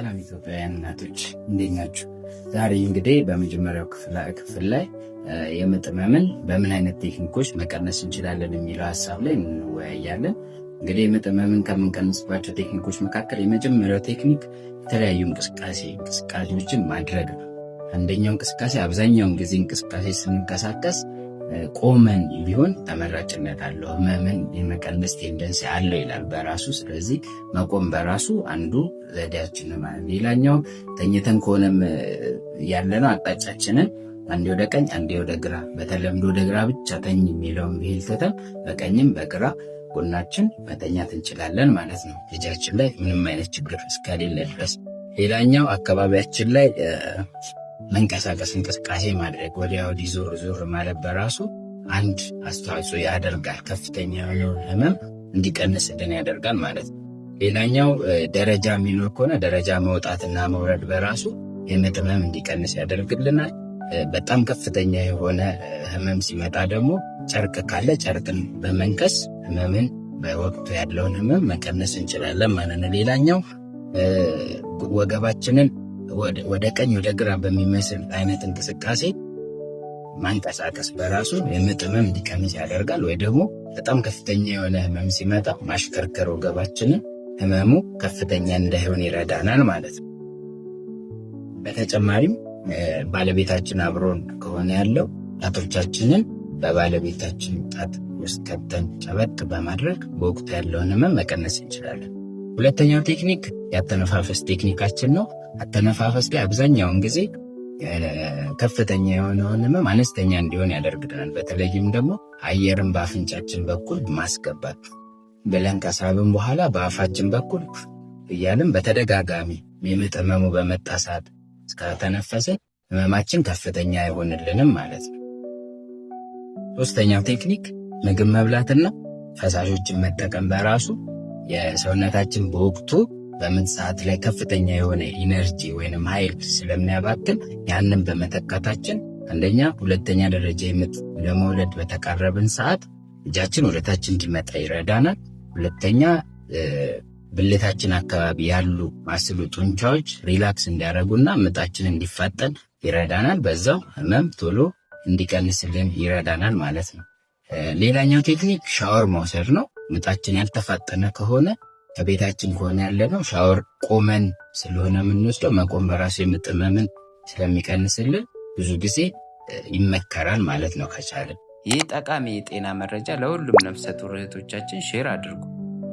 ሰላም ኢትዮጵያውያን እናቶች፣ እንዴት ናችሁ? ዛሬ እንግዲህ በመጀመሪያው ክፍል ላይ የምጥ ህመምን በምን አይነት ቴክኒኮች መቀነስ እንችላለን የሚለው ሀሳብ ላይ እንወያያለን። እንግዲህ የምጥ ህመምን ከምንቀንስባቸው ቴክኒኮች መካከል የመጀመሪያው ቴክኒክ የተለያዩ እንቅስቃሴዎችን ማድረግ ነው። አንደኛው እንቅስቃሴ፣ አብዛኛውን ጊዜ እንቅስቃሴ ስንንቀሳቀስ ቆመን ቢሆን ተመራጭነት አለው። ህመምን የመቀነስ tendency አለው ይላል በራሱ። ስለዚህ መቆም በራሱ አንዱ ዘዴያችን ነው ማለት። ሌላኛው ተኝተን ከሆነም ያለነው አቅጣጫችንን አንዴ ወደ ቀኝ አንዴ ወደ ግራ፣ በተለምዶ ወደ ግራ ብቻ ተኝ የሚለውን ብሂል ትተን በቀኝም በግራ ጎናችን መተኛት እንችላለን ማለት ነው፣ ልጃችን ላይ ምንም አይነት ችግር እስከሌለ ድረስ። ሌላኛው አካባቢያችን ላይ መንቀሳቀስ፣ እንቅስቃሴ ማድረግ፣ ወዲያ ወዲህ ዞር ዞር ማለት በራሱ አንድ አስተዋጽኦ ያደርጋል። ከፍተኛ የሆነውን ህመም እንዲቀንስልን ያደርጋል ማለት ነው። ሌላኛው ደረጃ የሚኖር ከሆነ ደረጃ መውጣትና መውረድ በራሱ የምጥ ህመም እንዲቀንስ ያደርግልናል። በጣም ከፍተኛ የሆነ ህመም ሲመጣ ደግሞ ጨርቅ ካለ ጨርቅን በመንከስ ህመምን፣ በወቅቱ ያለውን ህመም መቀነስ እንችላለን ማለት ነው። ሌላኛው ወገባችንን ወደ ቀኝ ወደ ግራ በሚመስል አይነት እንቅስቃሴ ማንቀሳቀስ በራሱ የምጥ ህመም እንዲቀንስ ያደርጋል። ወይ ደግሞ በጣም ከፍተኛ የሆነ ህመም ሲመጣ ማሽከርከር ወገባችንን ህመሙ ከፍተኛ እንዳይሆን ይረዳናል ማለት ነው። በተጨማሪም ባለቤታችን አብሮን ከሆነ ያለው ጣቶቻችንን በባለቤታችን ጣት ውስጥ ከተን ጨበጥ በማድረግ በወቅቱ ያለውን ህመም መቀነስ እንችላለን። ሁለተኛው ቴክኒክ የአተነፋፈስ ቴክኒካችን ነው። አተነፋፈስ ላይ አብዛኛውን ጊዜ ከፍተኛ የሆነውን ህመም አነስተኛ እንዲሆን ያደርግልናል። በተለይም ደግሞ አየርን በአፍንጫችን በኩል ማስገባት፣ ብለን ከሳብን በኋላ በአፋችን በኩል እያልን በተደጋጋሚ የምጥ ህመሙ በመጣ ሰዓት እስከተነፈስን ህመማችን ከፍተኛ አይሆንልንም ማለት ነው። ሶስተኛው ቴክኒክ ምግብ መብላትና ፈሳሾችን መጠቀም በራሱ የሰውነታችን በወቅቱ በምጥ ሰዓት ላይ ከፍተኛ የሆነ energy ወይንም ኃይል ስለሚያባክን ያንን በመተካታችን አንደኛ፣ ሁለተኛ ደረጃ የምጥ ለመውለድ በተቃረብን ሰዓት እጃችን ወደታች እንዲመጣ ይረዳናል። ሁለተኛ ብልታችን አካባቢ ያሉ muscle ኡ ጡንቻዎች relax እንዲያደርጉና ምጣችን እንዲፋጠን ይረዳናል። በዛው ህመም ቶሎ እንዲቀንስልን ይረዳናል ማለት ነው። ሌላኛው ቴክኒክ ሻወር መውሰድ ነው። ምጣችን ያልተፋጠነ ከሆነ፣ ከቤታችን ከሆነ ያለነው ሻወር ቆመን ስለሆነ የምንወስደው መቆም በራሱ የምጥ ህመምን ስለሚቀንስልን ብዙ ጊዜ ይመከራል ማለት ነው ከቻልን። ይህ ጠቃሚ የጤና መረጃ ለሁሉም ነፍሰ ጡር እህቶቻችን share አድርጉ።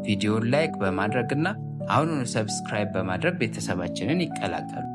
ቪዲዮን like በማድረግ እና አሁኑኑ subscribe በማድረግ ቤተሰባችንን ይቀላቀሉ።